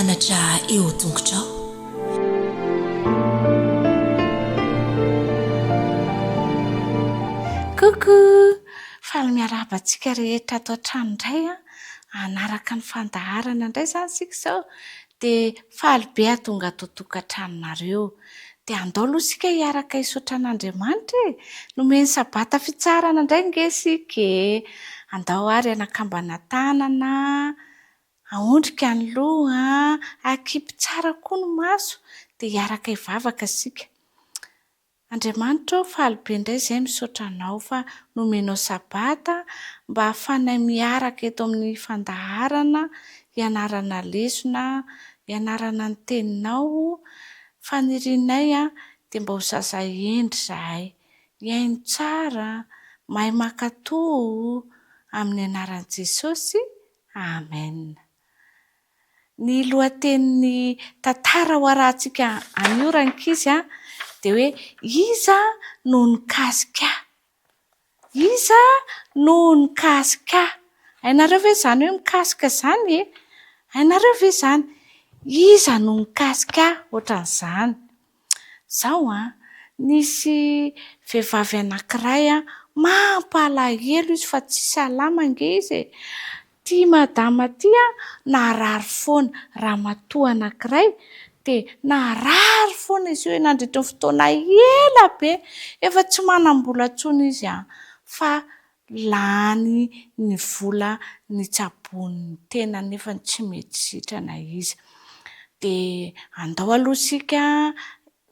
Anatra eo tongotrao. Coucou! Faly miarahaba antsika rehetra ato an-trano indray an! Hanaraka ny fandaharana indray izany isika izao dia faly be aho tonga ato an-tokantranonareo. Dia andao aloha isika hiaraka hisaotra an'Andriamanitra e! Nomeny sabata fitsaharana indray ange isika e! Andao ary hanakambana tanana, haondrika ny loha, hakipy tsara koa ny maso dia hiaraka hivavaka isika. Andriamanitra ô, faly be indray izay misaotra Anao fa nomenao sabata mba hahafahanay miaraka eto amin'ny fandaharana, hianarana lesona, hianarana ny Teninao. Fanirianay dia mba ho zaza hendry izahay, hihaino tsara, mahay mankatò, amin'ny anaran'i Jesosy, Amen. Ny lohatenin'ny tantara ho arahantsika anio rankizy a, dia hoe Iza no nikasika ahy? Iza no nikasika ahy? Hainareo ve izany hoe mikasika izany e? Hainareo ve izany? Iza no nikasika ahy? Ohatran'izany. Izao an, nisy vehivavy anankiray an, mampalahelo izy fa tsy salama ange izy e. Ity madama ity an, narary foana, ramatoa anankiray dia narary foana izy io nandritra ny fotoana ela be, efa tsy manam-bola intsony izy an, fa lany ny vola nitsaboany ny tenany nefa tsy mety sitrana izy. Dia andao aloha isika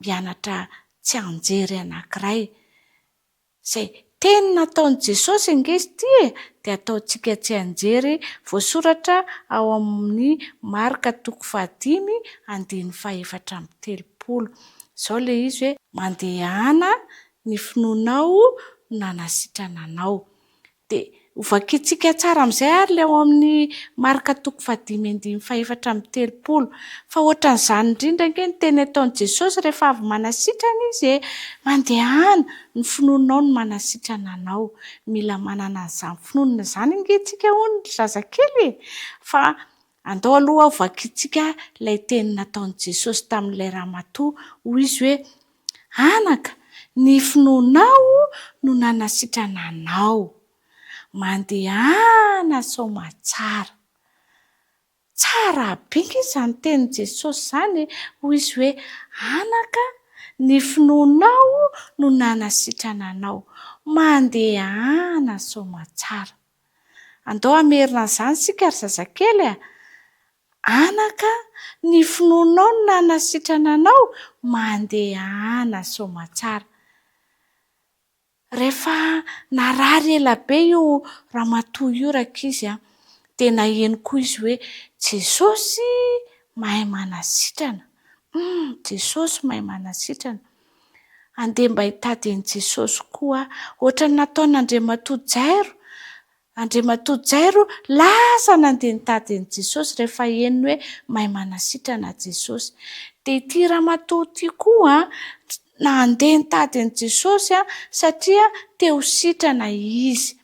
hianatra tsianjery anankiray. Izay teny nataon'i Jesosy ange izy ity e, dia ataontsika tsianjery, voasoratra ao amin'ny Marka toko fahadimy andininy faha-34. Izao ilay izy hoe, Mandehana, ny finoanao no nanasitrana anao. Dia hovakintsika tsara amin'izay ary ilay ao amin'ny Marka toko fahadimy andininy fahefatra amby telopolo. Fa ohatran'izany indrindra ange ny teny ataon'i Jesosy rehefa avy manasitrana Izy e! Mandehana, ny finoanao no manasitrana anao. Mila manana an'izany finoana izany ange isika hono ry zazakely e! Fa andao aloha hovakintsika ilay teny nataon'i Jesosy tamin'ilay ramatoa. Hoy Izy hoe, Anaka, ny finoanao no nanasitrana anao. Mandehana soamatsara. Tsara be nge izany tenin'i Jesosy izany e! Hoy Izy hoe, Anaka, ny finoanao no nanasitrana anao. Mandehana soamatsara. Andao hamerina an'izany isika ry zazakely a! Anaka, ny finoanao no nanasitrana anao, mandehana soamatsara. Rehefa narary ela be io ramatoa io rankizy a, dia naheno koa izy hoe Jesosy mahay manasitrana. Humm, Jesosy mahay manasitrana. Andeha mba hitady an'i Jesosy koa aho. Ohatran'ny nataon'Andriamatoa Jairo. Andriamatoa Jairo lasa nandeha nitady an'i Jesosy rehefa henony hoe mahay manasitrana Jesosy. Dia ity ramatoa ity koa nandeha nitady an'i Jesosy satria te ho sitrana izy.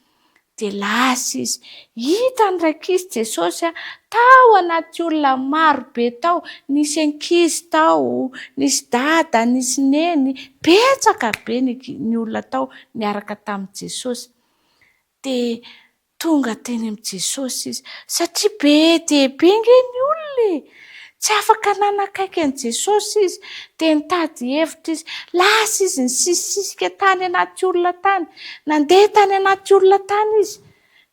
Dia lasa izy. Hitany rankizy Jesosy tao anaty olona maro be tao. Nisy ankizy tao, nisy dada, nisy neny, betsaka be ny olona tao niaraka tamin'i Jesosy. Dia tonga teny amin'i Jesosy izy. Satria be dia be ange ny olona e! Tsy afaka nanakaiky an'i Jesosy izy. Dia nitady hevitra izy. Lasa izy nisisisika tany anaty olona tany. Nandeha tany anaty olona tany izy.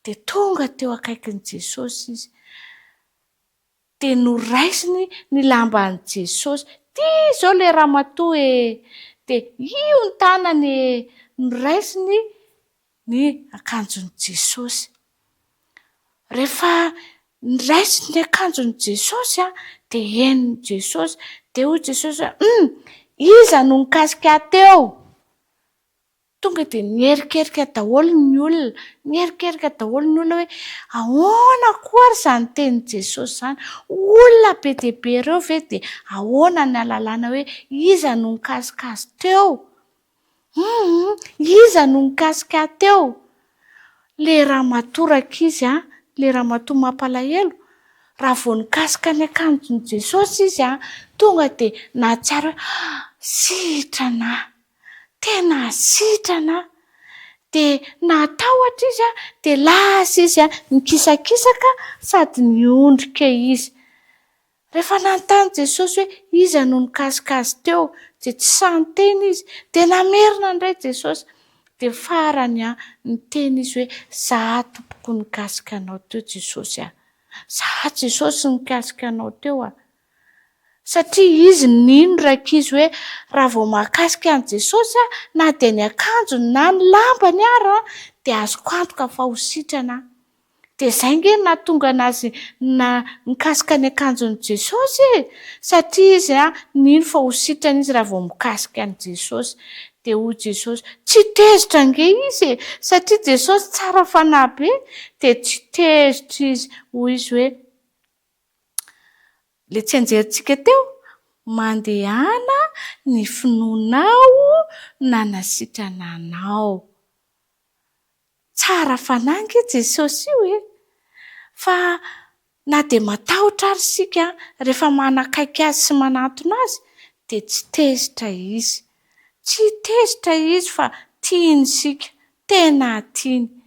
Dia tonga teo akaikin'i Jesosy izy. Dia noraisiny ny lamban'i Jesosy. Ity izao ilay ramatoa e! Dia io ny tanany e! Noraisiny ny akanjon'i Jesosy. Rehefa noraisiny ny akanjon'i Jesosy dia henon'i Jesosy. Dia hoy Jesosy hoe, Hum! Iza no nikasika ahy teo? Tonga dia nierikerika daholo ny olona, nierikerika daholo ny olona hoe ahoana koa ary izany tenin'i Jesosy izany? Olona be dia be ireo ve dia ahoana ny ahalalana hoe iza no nikasika azy teo? Hum, iza no nikasika ahy teo? Le ramatoa rankizy an, le ramatoa mampalahelo, Raha vao nikasika ny akanjon'i Jesosy izy, tonga dia nahatsiaro hoe, Sitrana aho! Tena sitrana aho! Dia natahotra izy, dia lasa izy nikisakisaka sady niondrika izy. Rehefa nanontany Jesosy hoe iza no nikasika azy teo, dia tsy sahy niteny izy. Dia namerina indray Jesosy. Dia farany niteny izy hoe, Za tompoko nikasika anao teo Jesosy a! Za Jesosy nikasika anao teo a! Satria izy nino rankizy hoe raha vao mahakasika an'i Jesosy aho, na dia ny akanjony na ny lambany ara, dia azoko antoka fa ho sitrana aho. Dia izay ange no nahatonga anazy nikasika ny akanjon'i Jesosy e! Satria izy nino fa ho sitrana izy raha vao mikasika an'i Jesosy. Dia hoy Jesosy, tsy tezitra ange izy e! Satria Jesosy tsara fanahy be, dia tsy tezitra izy. Hoy izy hoe, Ilay tsianjerintsika teo, mandehana ny finoanao nanasitrana anao. Tsara fanahy ange Jesosy io e! Fa na dia matahotra ary isika rehefa manakaiky Azy sy manantona Azy dia tsy tezitra Izy. Tsy tezitra Izy fa tiany isika, tena tiany.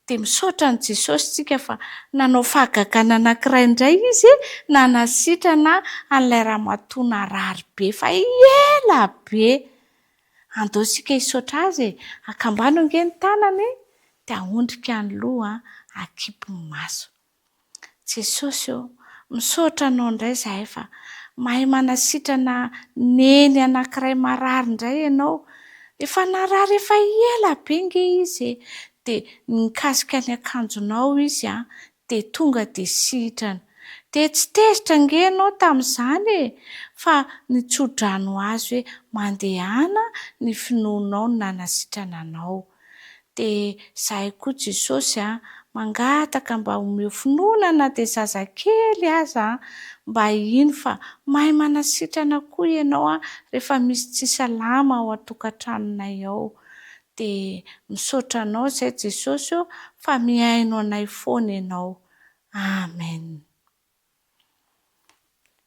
Dia misaotra an'i Jesosy isika fa nanao fahagagana anankiray indray Izy nanasitrana an'ilay ramatoa narary be fa ela be. Andao isika hisaotra Azy e! Akambano ange ny tanana e! Dia ahondrika ny loha, akipy ny maso. Jesosy ô! Misaotra Anao indray izahay fa mahay manasitrana neny anankiray marary indray Ianao. Efa narary efa ela be ange izy e! Dia nikasika ny akanjonao izy an, dia tonga dia sitrana. Dia tsy tezitra ange ianao tamin'izany e! Fa nitso-drano azy hoe mandehana ny finoanao no nanasitrana anao. Dia izahay koa Jesosy a, mangataka mba omeo finoana na dia zazakely aza mba hino fa mahay manasitrana koa ianao rehefa misy tsy salama ao an-tokantranonay ao. Dia misaotra anao izay Jesosy ô fa mihaino anay foana ianao. Amen.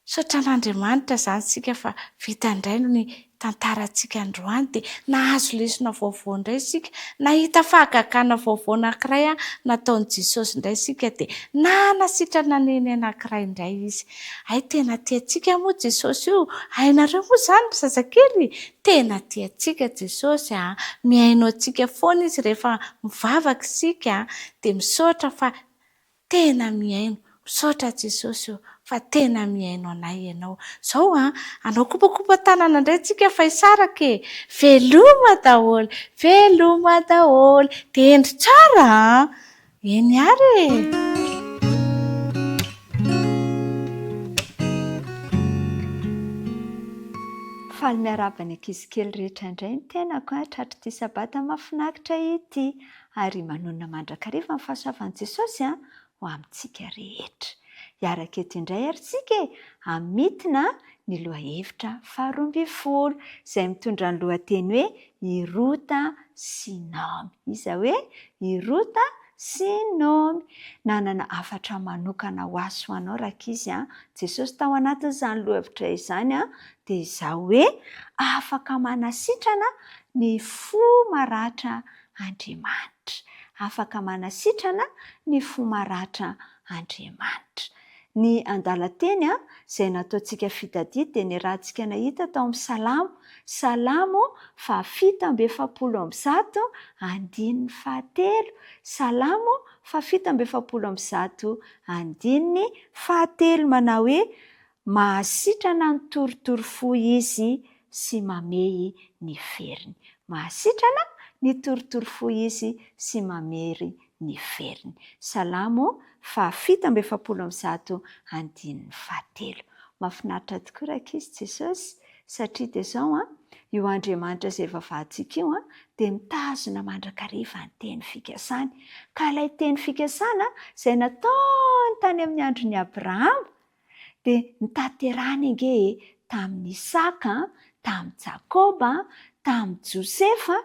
Misaotra an'Andriamanitra izany isika fa vita indray ny tantarantsika androany dia nahazo lesona vaovao indray isika, nahita fahagagana vaovao anankiray nataon'i Jesosy indray isika dia nanasitrana neny anankiray indray Izy. Hay tena tia antsika moa Jesosy io, hainareo moa izany ry zazakely? Tena tia antsika Jesosy a! Mihaino antsika foana Izy rehefa mivavaka isika dia misaotra fa tena mihaino. Misaotra Jesosy o fa tena mihaino anay Ianao. Zao an, hanao kopakopa tanana indray tsika fa hisaraka e! Veloma daholo, veloma daholo. Dia hendry tsara an! Eny ary e! Faly miarahaba ny ankizy kely rehetra indray ny tenako an, tratr'ity sabata mahafinaritra ity, ary manonona mandrakariva ny fahasoavan'i Jesosy an, ho amintsika rehetra. Hiaraka eto indray ary isika e, hamintina ny lohahevitra faharoambinifolo, izay mitondra ny lohateny hoe I Rota sy Naomy. Iza hoe i Rota sy Naomy? Nanana hafatra manokana ho ahy sy ho anao rankizy an! Jesosy tao anatin'izany lohahevitra izany an, dia izao hoe afaka manasitrana ny fo maratra Andriamanitra. Afaka manasitrana ny fo maratra Andriamanitra. Ny andalan-teny izay nataontsika fitadidy dia niarahantsika nahita tao amin'ny Salamo, Salamo faha-147 andininy fahatelo, Salamo faha-147 andininy fahatelo manao hoe, Mahasitrana ny torotoro fo Izy sy mamehy ny feriny. Mahasitrana ny torotoro fo Izy sy mamery ny feriny. Salamo faha-147 andininy fahatelo. Mahafinaritra tokoa rankizy Jesosy satria dia izao an, io Andriamanitra izay vavahantsika io an, dia mitazona mandrakariva ny teny fikasany. Ka ilay teny fikasana izay nataony tany amin'ny andron'i Abrahama Dia notanterahiny ange e, tamin'i Isaka, tamin'i Jakoba, tamin'i Josefa,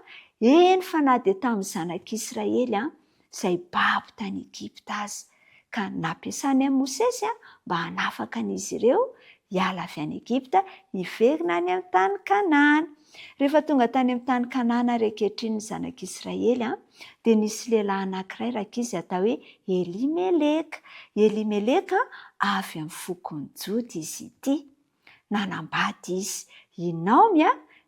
eny fa na dia tamin'ny zanak'Israely izay babo tany Egypta aza. Ka nampiasany an'i Mosesy mba hanafaka an'izy ireo hiala avy any Egypta hiverina any amin'ny tany Kanana. Rehefa tonga tany amin'ny tany Kanana ary ankehitriny ny zanak'Israely, dia nisy lehilahy anankiray rankizy atao hoe Elimeleka. Elimeleka avy amin'ny fokon'i Joda izy ity. Nanambady izy. I Naomy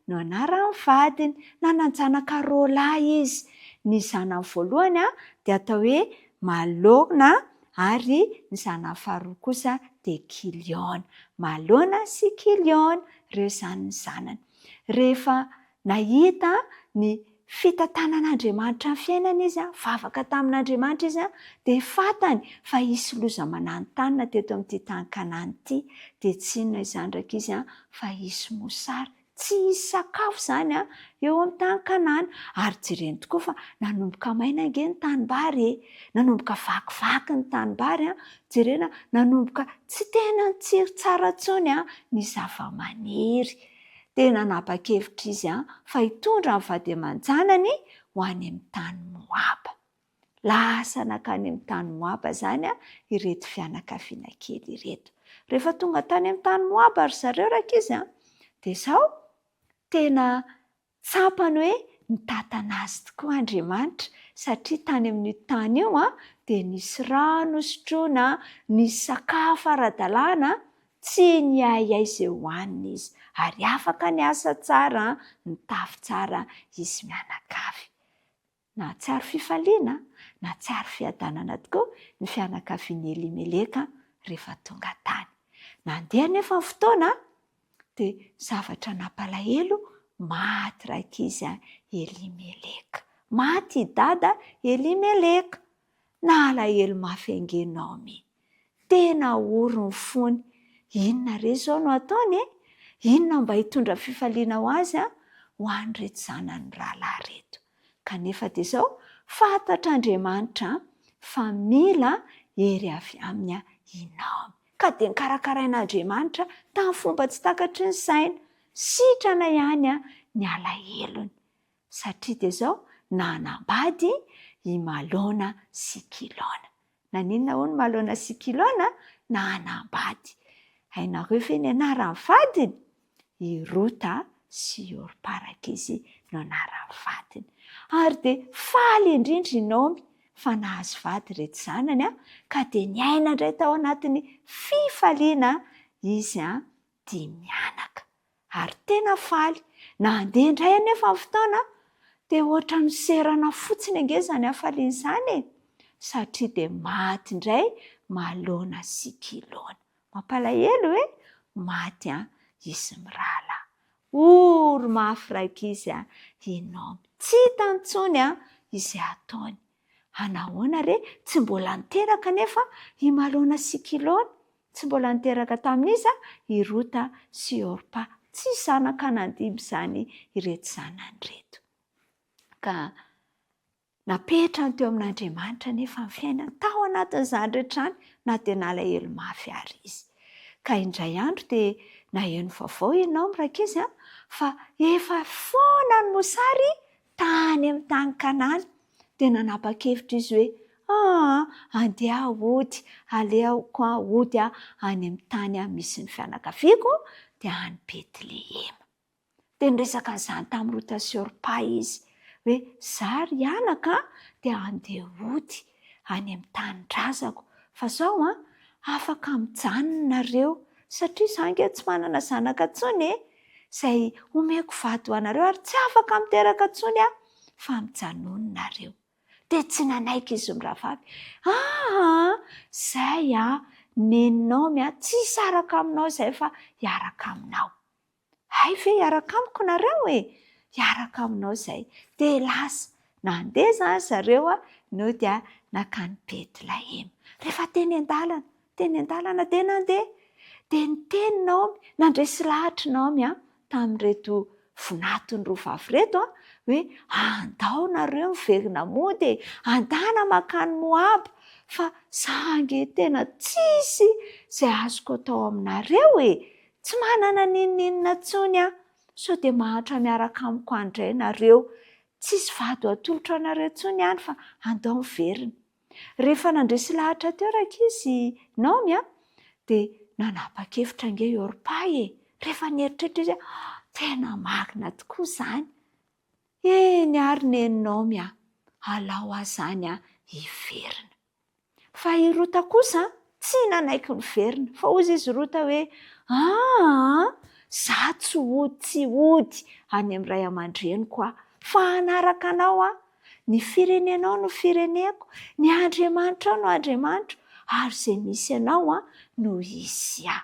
no anaran'ny vadiny. Nanan-janaka roalahy izy. Ny zanany voalohany dia atao hoe Malona ary ny zanany faharoa kosa dia Kiliona. Malona sy Kiliona, ireo izany ny zanany. Rehefa nahita ny fitantanan'Andriamanitra ny fiainany izy, nivavaka tamin'Andriamanitra izy, dia fantany fa hisy loza mananontanona teto amin'ity tany Kanana ity. Dia tsy inona izany rankizy fa hisy mosary. Tsy hisy sakafo izany eo amin'ny tany Kanana. Ary jereny tokoa fa nanomboka maina ange ny tanimbary e! Nanomboka vakivaky ny tanimbary, jerena nanomboka tsy tena nitsiry tsara intsony ny zavamaniry. Dia nanapa-kevitra izy fa hitondra ny vady aman-janany ho any amin'ny tany Moaba. Lasa nankany amin'ny tany Moaba izany ireto fianakaviana kely ireto. Rehefa tonga tany amin'ny tany Moaba ry zareo rankizy, dia izao, tena tsapany hoe nitantana azy tokoa Andriamanitra, satria tany amin'io tany io dia nisy rano hosotroina, nisy sakafo ara-dalàna, tsy niahiahy izay hohanina izy, ary afaka niasa tsara, nitafy tsara izy mianakavy. Nahatsiaro fifaliana, nahatsiaro fiadanana tokoa ny fianakavian'i Elimeleka rehefa tonga tany. Nandeha anefa ny fotoana, dia zavatra nampalahelo, maty rankizy Elimeleka. Maty i dada Elimeleka. Nalahelo mafy ange Naomi. Tena ory ny fony. Inona re izao no ataony e? Inona mba hitondra fifaliana ho azy ho an'ireto zanany rahalahy ireto? Kanefa dia izao, fantatr'Andriamanitra fa mila hery avy aminy i Naomy. Ka dia nokarakarain'Andriamanitra tamin'ny fomba tsy takatry ny saina. Sitrana ihany ny alahelony. Satria dia izao, nanambady i Malona sy Kilona. Naninona hono Malona sy Kilona nanambady? Hainareo ve ny anaran'ny vadiny? I Rota sy i Orpa rankizy no anaran'ny vadiny. Ary dia faly indrindra i Naomy fa nahazo vady ireto zanany, ka dia niaina indray tao anatin'ny fifaliana izy dimy mianaka. Ary tena faly. Nandeha indray anefa ny fotoana dia ohatran'ny noserana fotsiny ange izany hafaliana izany e! Satria dia maty indray Malona sy Kilona. Mampalahelo e! Maty an izy mirahalahy. Ory mafy rankizy an i Naomy. Tsy hitany intsony an izay hataony. Anahoana re? Tsy mbola niteraka anefa i Malona sy Kilona. Tsy mbola niteraka tamin'iza i Rota sy Orpa. Tsy zanaka nandimby izany ireto zanany ireto. Ka napetrany teo amin'Andriamanitra anefa ny fiainany tao anatin'izany rehetra izany, na dia nalahelo mafy àry izy. Ka indray andro dia naheno vaovao i Naomy rankizy fa efa foana ny mosary Tany amin'ny tany Kanana, dia nanapa-kevitra izy hoe, Aa, andeha aho hody, aleoko aho hody any amin'ny tany misy ny fianakaviako, dia any Betlehema. Dia niresaka an'izany tamin'i Rota sy Orpa izy, hoe, Izaho ry anaka dia handeha hody any amin'ny tanindrazako, fa izao an, afaka mijanona nareo, satria izaho ange tsy manana zanaka intsony e! izay homeko vady ho anareo ary tsy afaka miteraka intsony aho fa mijanona nareo. Dia tsy nanaiky izy mirahavavy. Aa, izay a, Neny Naomy a, tsy hisaraka aminao izay fa hiaraka aminao. Hay ve hiaraka amiko nareo e? Hiaraka aminao izay. Dia lasa nandeha izany zareo nody nankany Betlehema. Rehefa teny an-dalana, Teny an-dalana dia nandeha. Dia niteny Naomy, nandresy lahatra Naomy tamin'ireto vinatony roa vavy ireto hoe, Andao nareo miverina mody e, andana mankany Moaba, fa za ange tena tsisy izay azoko atao aminareo e, tsy manana n'inon'inona intsony aho, sao dia mahantra miaraka amiko any indray nareo, tsisy vady ho atolotro anareo intsony any fa andao miverina. Rehefa nandresy lahatra teo rankizy i Naomy a, dia nanapa-kevitra ange i Orpa e! Rehefa nieritreritra izy hoe, tena marina tokoa izany. Eny ary neny Naomy a, alao aho izany hiverina. Fa i Rota kosa tsy nanaiky niverina, fa hozy izy Rota hoe, Aa, za tsy hody, tsy hody any amin'ny ray aman-dreniko aho, fa hanaraka anao aho. Ny firenenao no fireneko, ny Andriamanitrao no Andriamanitro, ary izay misy anao no hisy ahy.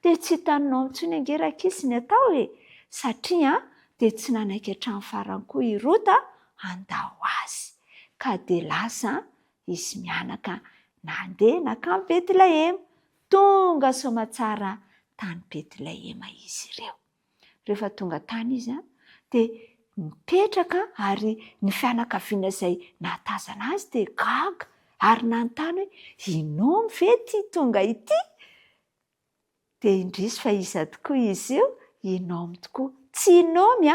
Dia tsy hitan'i Naomy intsony ange Rakisy ny atao e! Satria dia tsy nanaiky hatramin'ny farany koa i Rota handao azy. Ka dia lasa izy mianaka nandeha nankany Betlehema. Tonga soamatsara tany Betlehema izy ireo. Rehefa tonga tany izy dia nipetraka ary ny fianakaviana izay nahatazana azy dia gaga ary nanontany hoe i Naomy ve ity tonga ity? Dia indrisy fa iza tokoa izy io? I Naomy tokoa. Tsy i Naomy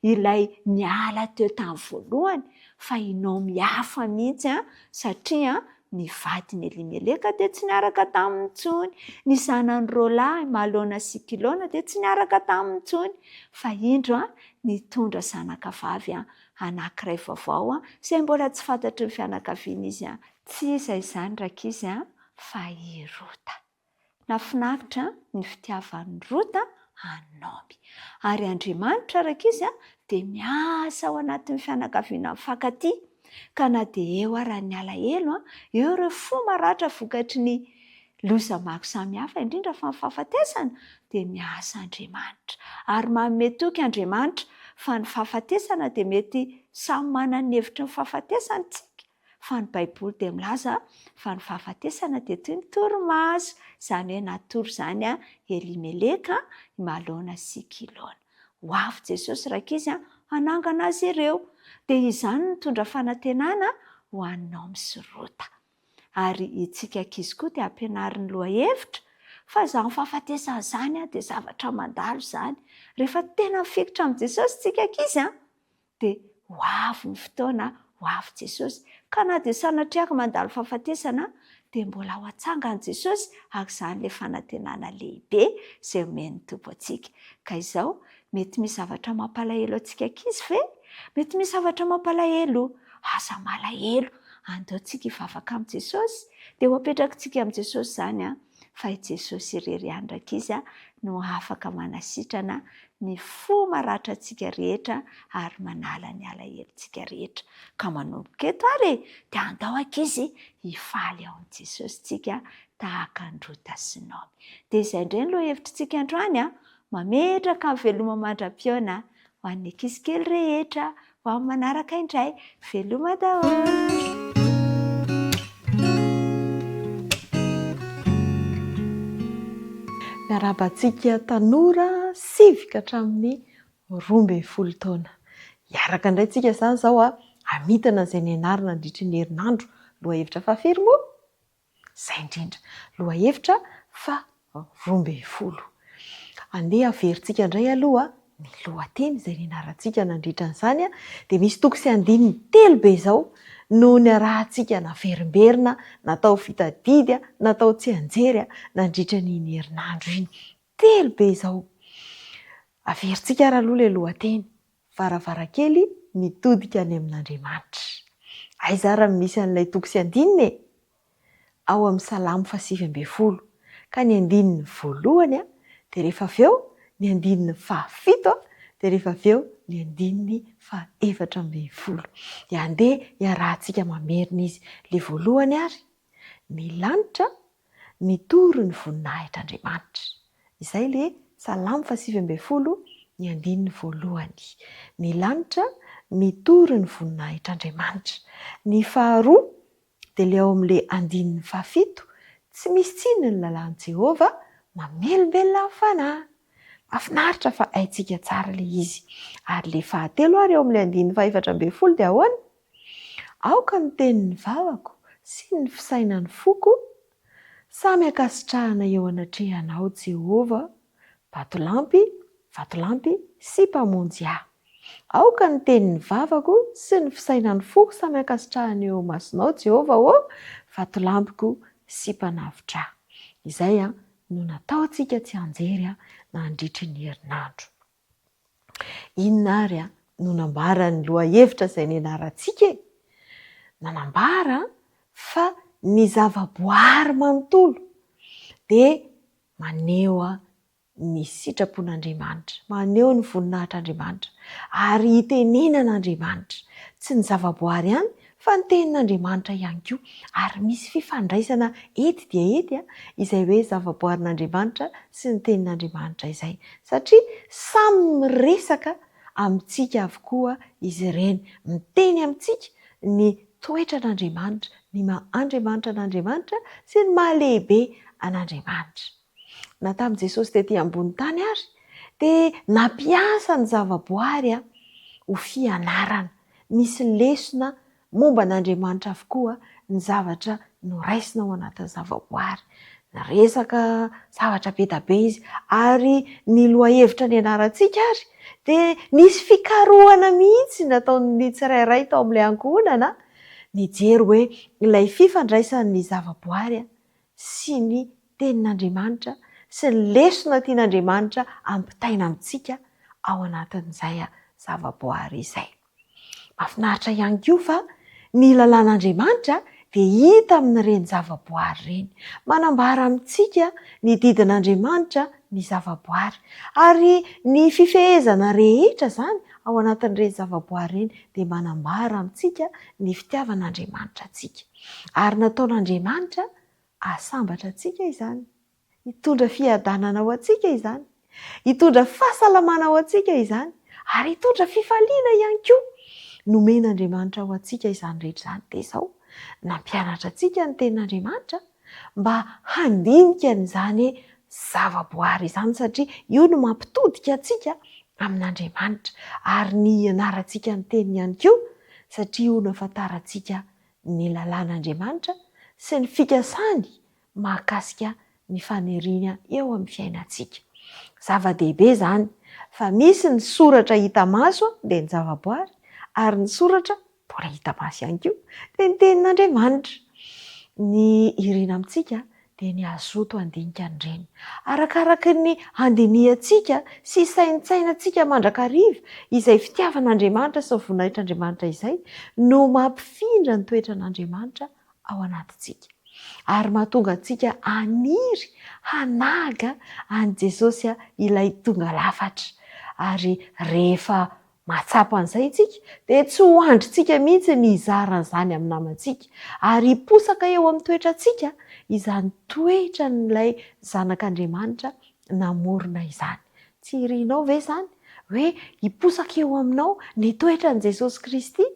ilay niala teo tamin'ny voalohany fa i Naomy hafa mihitsy satria Ny vadin'i Elimeleka dia tsy niaraka taminy intsony. Ny zanany roalahy, Malona sy Kilona, dia tsy niaraka taminy intsony. Fa indro, nitondra zanakavavy anankiray vaovao izay mbola tsy fantatry ny fianakaviany izy. Tsy iza izany rankizy fa i Rota. Nahafinaritra ny fitiavan'i Rota an'i Naomy. Ary Andriamanitra araka izy dia miasa ao anatin'ny fianakaviana mifankatia, ka na dia eo ara ny alahelo, eo ireo fo maratra vokatry ny loza maro samihafa, indrindra fa ny fahafatesana, dia miasa Andriamanitra. Ary manome toky Andriamanitra fa ny fahafatesana dia mety samy manana ny hevitry ny fahafatesana isika, Fa ny Baiboly dia milaza fa ny fahafatesana dia toy ny torimaso, izany hoe natory izany Elimeleka, i Malona sy Kilona. Ho avy Jesosy rankizy hanangana azy ireo. Dia izany no nitondra fanantenana ho an'i Naomy sy Rota. Ary itsika ankizy koa dia ampianarin'ny lohahevitra fa izany fahafatesana izany dia zavatra mandalo izany. Rehefa tena mifikitra amin'i Jesosy isika ankizy dia ho avy ny fotoana, ho avy Jesosy. Ka na dia sanatria ary mandalo fahafatesana dia mbola ho atsangan'i Jesosy ary izany ilay fanantenana lehibe izay omen'ny Tompo antsika. Ka izao, mety misy zavatra mampalahelo antsika ankizy ve? Mety misy zavatra mampalahelo? Aza malahelo, andao tsika hivavaka amin'i Jesosy, dia ho apetrakitsika amin'i Jesosy izany an! fa i Jesosy irery ihany rankizy no afaka manasitrana ny fo maratra antsika rehetra ary manala ny alahelontsika rehetra. Ka manomboka eto ary e, dia andao ankizy hifaly ao amin'i Jesosy tsika tahaka an'i Rota sy Naomy. Dia izay indray ny lohahevitritsika androany an, mametraka ny veloma mandra-pihaona Ho an'ny ankizy kely rehetra, ho amin'ny manaraka indray. Veloma daholo! Miarahaba antsika tanora sivy ka hatramin'ny 12 taona. Hiaraka indray tsika izany izao hamitana izay nianarana nandritry ny herinandro. Lohahevitra fahafiry moa? Izay indrindra. Lohahevitra faha 12. Andeha haverintsika indray aloha ny lohateny izay nianarantsika nandritra an'izany dia misy toko sy andininy telo be izao no niarahantsika naverimberina, natao fitadidy, natao tsianjery nandritra an'iny herinandro iny. Telo be izao. Averintsika ary aloha ilay lohateny. Varavarankely mitodika any amin'Andriamanitra. Aiza ary no misy an'ilay toko sy andininy e? Ao amin'ny Salamo fahasivy ambin'ny folo. Ka ny andininy voalohany dia rehefa avy eo ny andininy fahafito dia rehefa avy eo ny andininy fahaefatra ambin'ny folo. Dia andeha hiarahantsika mamerina izy. Ilay voalohany ary, ny lanitra mitory ny voninahitr'Andriamanitra. Izay le Salamo fahasivy ambin'ny folo ny andininy voalohany. Ny lanitra mitory ny voninahitr'Andriamanitra. Ny faharoa dia le ao amin'le andininy fahafito, tsy misy tsiny ny lalàn'i Jehovah, mamelombelona ny fanahy. Mahafinaritra fa haintsika tsara le izy. Ary le fahatelo ary ao amin'le andininy fahaefatra ambin'ny folo dia ahoana? Aoka ny tenin'ny vavako sy ny fisainan'ny foko samy hankasitrahana eo anatrehanao, Jehovah, Vatolampy, Vatolampy sy Mpamonjy ahy. Aoka ny tenin'ny vavako sy ny fisainan'ny foko samy hankasitrahana eo imasonao, Jehovah ô, Vatolampiko sy Mpanavotra ahy. Izay no nataontsika tsianjery nandritry ny herinandro. Inona àry no nambaran'ny lohahevitra izay nianarantsika e? Nanambara fa ny zavaboary manontolo dia maneho ny sitrapon'Andriamanitra, maneho ny voninahitr'Andriamanitra, ary itenenan'Andriamanitra. Tsy ny zavaboary ihany fa ny tenin'Andriamanitra ihany koa. Ary misy fifandraisana ety dia ety izay hoe zavaboarin'Andriamanitra sy ny tenin'Andriamanitra izay. Satria samy miresaka amintsika avokoa izy ireny. Miteny amintsika ny toetran'Andriamanitra, ny maha Andriamanitra an'Andriamanitra sy ny maha lehibe an'Andriamanitra. Na tamin'i Jesosy tetỳ ambony tany ary, dia nampiasa ny zavaboary ho fianarana. Nisy lesona momba an'Andriamanitra avokoa ny zavatra noraisina ao anatin'ny zavaboary. Niresaka zavatra be dia be izy, ary ny lohahevitra nianarantsika ary dia nisy fikarohana mihitsy nataon'ny tsirairay tao amin'ilay ankohonana, nijery hoe ilay fifandraisan'ny zavaboary sy ny Tenin'Andriamanitra sy ny lesona tian'Andriamanitra ampitaina amintsika ao anatin'izay zavaboary izay. Mahafinaritra ihany koa fa ny lalàn'Andriamanitra dia hita amin'ireny zavaboary ireny. Manambara amintsika ny didin'Andriamanitra ny zavaboary. Ary ny fifehezana rehetra izany ao anatin'ireny zavaboary ireny dia manambara amintsika ny fitiavan'Andriamanitra antsika. Ary nataon'Andriamanitra Hahasambatra antsika izany. Hitondra fiadanana ho antsika izany. Hitondra fahasalamana ho antsika izany. Ary hitondra fifaliana ihany koa. Nomen'Andriamanitra ho antsika izany rehetra izany. Dia izao, nampianatra antsika ny Tenin'Andriamanitra mba handinika an'izany zavaboary izany satria io no mampitodika antsika amin'Andriamanitra. Ary ny hianarantsika ny Teniny ihany koa satria io no ahafantarantsika ny lalàn'Andriamanitra sy ny fikasany mahakasika ny faniriany eo amin'ny fiainantsika. Zava-dehibe izany fa misy ny soratra hita maso dia ny zavaboary ary ny soratra mbola hita maso ihany koa dia ny tenin'Andriamanitra. Ny irina amintsika dia ny hazoto handinika an'ireny. Arakaraky ny handinihantsika sy hisaintsainantsika mandrakariva izay fitiavan'Andriamanitra sy ny voninahitr'Andriamanitra izay no mampifindra ny toetran'Andriamanitra ao anatintsika. Ary mahatonga antsika haniry hanahaka an'i Jesosy ilay tonga lafatra. Ary rehefa Mahatsapa an'izay isika, dia tsy ho andrintsika mihitsy ny hizara an'izany amin'ny namantsika, ary hiposaka eo amin'ny toetrantsika izany toetran'ilay Zanak'Andriamanitra namorona izany. Tsy irinao ve izany, hoe hiposaka eo aminao ny toetran'i Jesosy Kristy?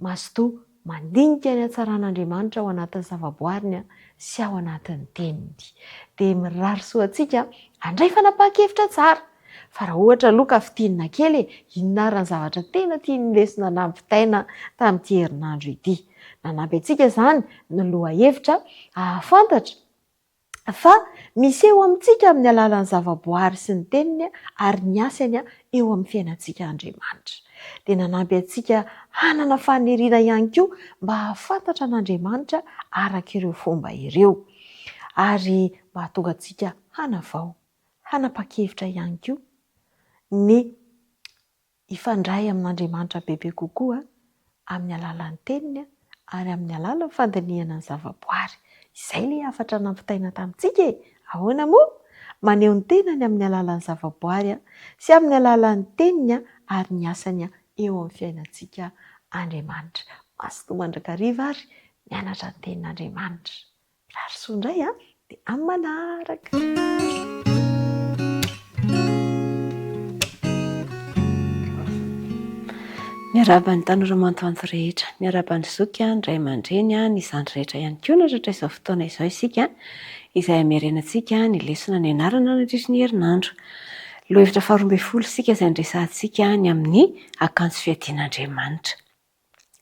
Mazotoa mandinika ny hatsaran'Andriamanitra ao anatin'ny zavaboariny sy ao anatin'ny Teniny. Dia mirary soa antsika handray fanapahan-kevitra tsara. Fa raha ohatra aloha ka fintinina kely e, inona ary ny zavatra tena tian'ny lesona nampitaina tamin'ity herinandro ity? Nanampy antsika izany ny lohahevitra hahafantatra fa miseho amintsika amin'ny alalan'ny zavaboary sy ny Teniny ary ny asany eo amin'ny fiainantsika Andriamanitra. Dia nanampy antsika hanana faniriana ihany koa mba hahafantatra an'Andriamanitra araka ireo fomba ireo, ary mba hahatonga antsika hanavao, hanapa-kevitra ihany koa ny hifandray amin'Andriamanitra bebe kokoa amin'ny alalan'ny Teniny ary amin'ny alalan'ny fandinihana ny zavaboary. Izay ilay hafatra nampitaina tamintsika e! Ahoana moa? Maneho ny tenany amin'ny alalan'ny zavaboary sy amin'ny alalan'ny Teniny ary ny asany eo amin'ny fiainantsika Andriamanitra. Mazotoa mandrakariva ary mianatra ny Tenin'Andriamanitra. Mirary soa indray an, dia amin'ny manaraka. Miarahaba ny tanora mantoanto rehetra, miarahaba ny zoky, ny ray aman-dreny, ny zandry rehetra ihany koa natratra izao fotoana izao isika izay hamerenantsika ny lesona nianarana nandritry ny herinandro. Lohahevitra faharoa ambin'ny folo isika izay niresahantsika ny amin'ny akanjo fiadian'Andriamanitra.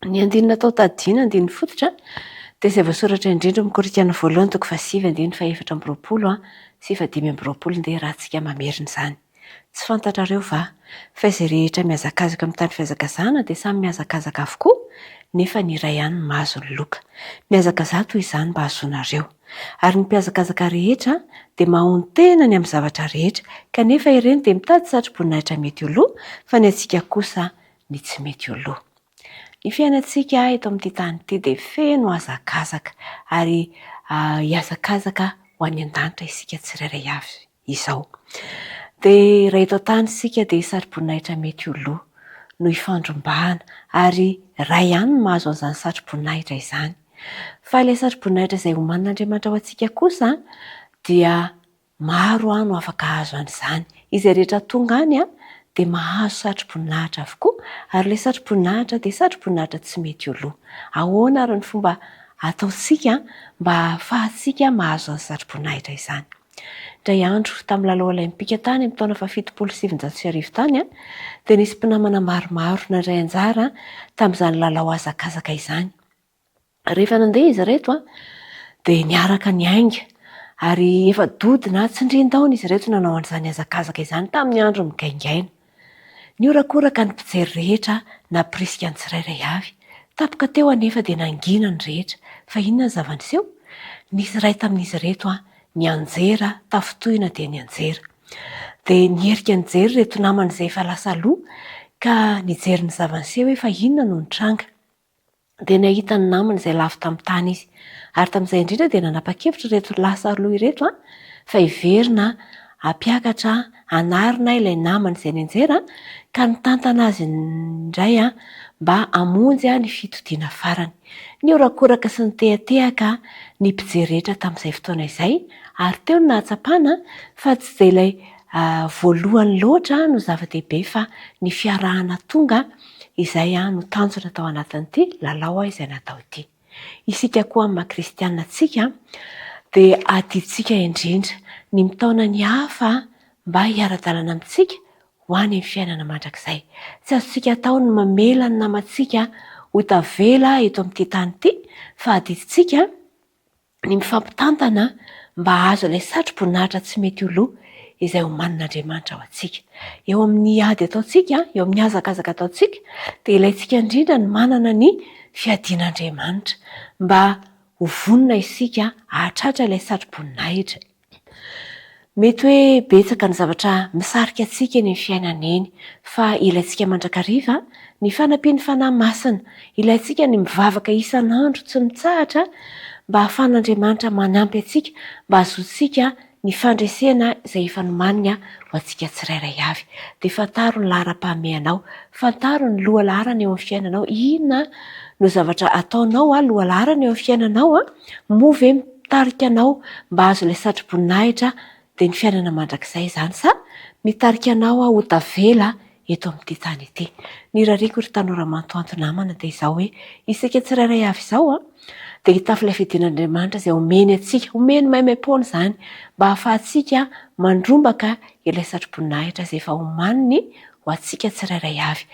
Ny andininy natao tadiana, andininy fototra, dia izay voasoratra indrindra ao amin'ny Korintiana voalohany toko fahasivy andininy fahefatra amby roapolo sy fahadimy amby roapolo. Ndeha iarahantsika mamerina izany. Tsy fantatrareo va fa izay rehetra mihazakazaka amin'ny tany fihazakazahana dia samy mihazakazaka avokoa, nefa ny iray ihany no mahazo ny loka. Mihazakazaha toy izany mba hahazoanareo. Ary ny mpihazakazaka rehetra dia mahonon-tena ny amin'ny zavatra rehetra, kanefa ireny dia mitady satroboninahitra mety ho lo, fa ny antsika kosa ny tsy mety ho lo. Ny fiainantsika eto amin'ity tany ity dia feno hazakazaka, ary hihazakazaka ho any an-danitra isika tsirairay avy izao. Dia raha eto an-tany isika dia satroboninahitra mety ho lo no ifandrombahana, ary iray ihany no mahazo an'izany satroboninahitra izany. Fa ilay satroboninahitra izay omanin'Andriamanitra ho antsika kosa dia Maro no afaka hahazo an'izany. Izay rehetra tonga any dia mahazo satroboninahitra avokoa, ary ilay satroboninahitra dia satroboninahitra tsy mety ho lo. Ahoana ary ny fomba ataontsika mba hahafahantsika mahazo izany satroboninahitra izany? Indray andro, tamin'ny lalao Olaimpika tany amin'ny taona faha-1970 tany, dia nisy mpinamana maromaro nandray anjara tamin'izany lalao hazakazaka izany. Rehefa nandeha izy ireto dia niaraka niainga ary efa dodona tsindrin-daona izy ireto nanao an'izany hazakazaka izany tamin'ny andro migaingaina. Nihorakoraka ny mpijery rehetra nampirisika ny tsirairay avy. Tampoka teo anefa dia nangina ny rehetra. Fa inona ny zava-niseho? Nisy iray tamin'izy ireto nianjera, tafintohina dia nianjera. Dia niherika nijery ireto namany izay efa lasa aloha ka nijery ny zava-niseho hoe fa inona no nitranga. dia nahita ny namany izay lavo tamin'ny tany izy. Ary tamin'izay indrindra dia nanapa-kevitra ireto lasa aloha ireto fa hiverina hampiakatra hanarina ilay namany izay nianjera ka nitantana azy indray mba hamonjy ny fitodiana farany. Nihorakoraka sy nitehatehaka ny mpijery rehetra tamin'izay fotoana izay ary teo no nahatsapana fa tsy dia ilay voalohany loatra no zava-dehibe fa ny fiarahana tonga Izay no tanjona tao anatin'ity lalao izay natao ity. Isika koa amin'ny maha kristiana antsika dia adidintsika indrindra ny mitaona ny hafa mba hiara-dalana amintsika ho any amin'ny fiainana mandrakizay. Tsy azontsika atao ny mamela ny namantsika ho tavela eto amin'ity tany ity fa adidintsika ny mifampitantana mba hahazo ilay satroboninahitra tsy mety ho lo izay omanin'Andriamanitra ho antsika. Eo amin'ny ady ataontsika, eo amin'ny hazakazaka ataontsika, dia ilaintsika indrindra ny manana ny fiadian'Andriamanitra mba ho vonona isika hahatratra ilay satroboninahitra. Mety hoe betsaka ny zavatra misarika antsika eny amin'ny fiainana eny, fa ilaintsika mandrakariva ny fanampian'ny Fanahy Masina. Ilaintsika ny mivavaka isan'andro tsy mitsahatra mba hahafahan'Andriamanitra manampy antsika mba hahazoantsika ny fandresena izay efa nomaniny ho antsika tsirairay avy. Dia fantaro ny laharam-pahamehanao, fantaro ny lohalaharana eo amin'ny fiainanao, inona no zavatra ataonao lohalaharana eo amin'ny fiainanao, moa ve mitarika anao mba hahazo ilay satroboninahitra dia ny fiainana mandrakizay izany sa mitarika anao ho tavela eto amin'ity tany ity? Ny irariako ry tanora mantoanto namana dia izao hoe isika tsirairay avy izao dia hitafy ilay fidian'Andriamanitra izay omeny antsika, omeny maimaimpoana izany mba hahafahantsika mandrombaka ilay satroboninahitra izay efa omaniny ho antsika tsirairay avy.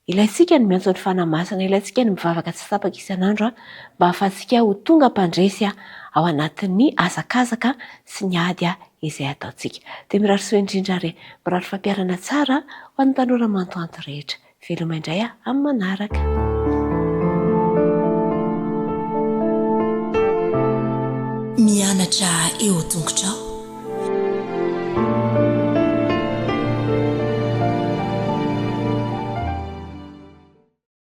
Ilaintsika ny miantso ny Fanahy Masina, ilaintsika ny mivavaka tsy tapaka isan'andro mba hahafahantsika ho tonga mpandresy ao anatin'ny hazakazaka sy ny ady izay ataontsika. Dia mirary soa indrindra ary mirary fampiharana tsara ho an'ny tanora mantoanto rehetra. Veloma indray amin'ny manaraka. Mianatra eo tongotrao.